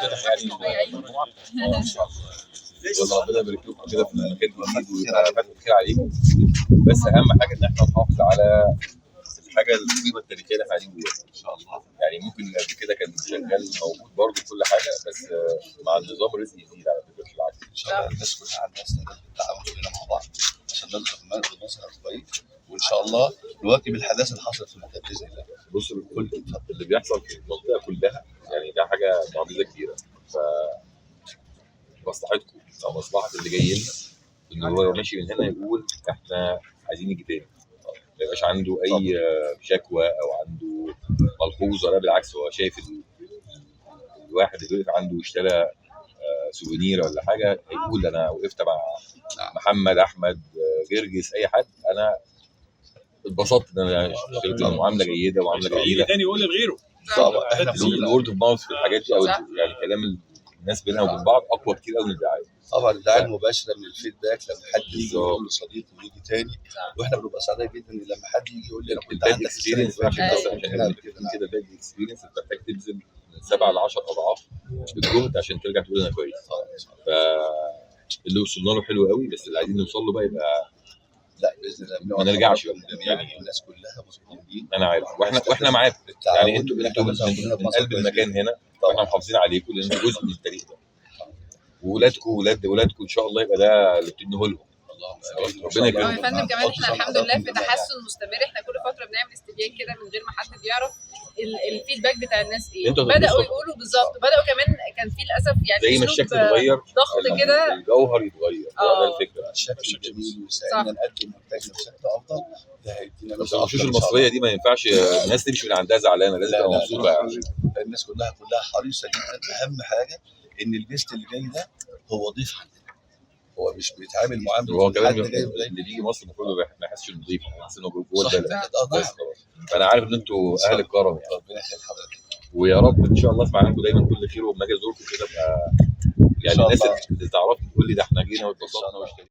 نفتتح يعني المجموعة. ان شاء الله. يلا ربنا يبارك لكم كده في المكان الجديد ويبقى فتح خير عليكم. بس اهم حاجة ان احنا نحافظ على الحاجة القيمة التاريخية اللي احنا قاعدين جواها. ان شاء الله. يعني ممكن قبل كده كان شغال موجود برضه كل حاجه، بس مع النظام الرزق يزيد على فكره، مش العكس. ان شاء الله الناس كلها عندها استعداد للتعاون كلنا مع بعض عشان نوصل لمصر كويس، وان شاء الله نواكب الحداثة اللي حصلت في المكان باذن الله. بص، اللي بيحصل في المنطقة كلها يعني ده حاجة معجزه كبيره، ف مصلحتكم او مصلحة اللي جاي لنا ان هو ماشي من هنا يقول احنا عايزين نيجي تاني، ما يبقاش عنده اي شكوى او عنده ملحوظه. لا بالعكس، هو شايف الواحد اللي وقف عنده واشترى souvenir ولا حاجة هيقول انا وقفت مع محمد، احمد، جرجس، اي حد، انا اتبسطت ان انا اشتريت منه، معاملة جيدة ومعامله يجي جميلة. تاني يقول لغيره. طبعا احنا ال word of mouth في الحاجات دي او يعني كلام الناس بينها وبين بعض اقوى كتير قوي من الدعاية. طبعا الدعاية المباشرة من ال feedback لما حد يجي بالظبط. يقول لصديقه ويجي تاني، واحنا بنبقى سعداء جدا ان لما حد يجي يقول لي انا كنت ال bad عندك السنة اللي experience فاتت عشان بس أو عشان كنت نبقى هنا قبل كده. متفقين كده، bad experience انت محتاج تبذل من 7 ل 10 اضعاف الجهد عشان ترجع تقول انا كويس. ف اللي وصلنا له حلو قوي، بس اللي عايزين نوصل له بقى يبقى لا باذن الله ما نرجعش بقى. جميعا يعني الناس كلها مصممين انا عارف، واحنا معاكم بالتعاون. يعني انتوا من, إحنا كلنا من في مصر قلب كويس المكان جداً. هنا، واحنا محافظين عليكم لان انتوا جزء من التاريخ ده. وولادكم ولاد ولادكم ان شاء الله يبقى ده اللي بتبنوه لهم. اللهم امين. ربنا اه يكرمكم. يا فندم، كمان احنا الحمد لله في تحسن مستمر. احنا كل فترة بنعمل استبيان كده من غير ما حد بيعرف ال feedback بتاع الناس ايه. انتوا بداوا هتتبسطوا. يقولوا بالظبط، بداوا كمان كان في للاسف يعني زي ما أسلوب الشكل اتغير ضغط كده. الجوهر يتغير، هو ده الفكرة. الشكل الجميل ويساعدنا نقدم منتجنا بشكل افضل، ده هيدينا بس ميزة الوشوش أفضل إن شاء المصرية الله. دي ما ينفعش الناس تمشي من عندها زعلانه، لازم لا، تبقى لا، مبسوطة يعني. الناس كلها حريصة جدا. اهم حاجة ان ال guest اللي جاي ده هو ضيف عندنا، هو مش بيتعامل معاملة وهو كمان حد جاي قليل. اللي بيجي مصر المفروض ما يحسش انه ضيف، يحس انه جوه صح البلد. اه بس نعم. خلاص، فانا عارف ان انتوا اهل الكرم يعني. ربنا يخلي حضرتك. ويا رب ان شاء الله اسمع عنكم دايما كل خير، وأما اجي ازوركم كده ابقى يعني شاء الناس الله. اللي تعرفني تقول لي ده احنا جينا واتبسطنا الله. واشترينا.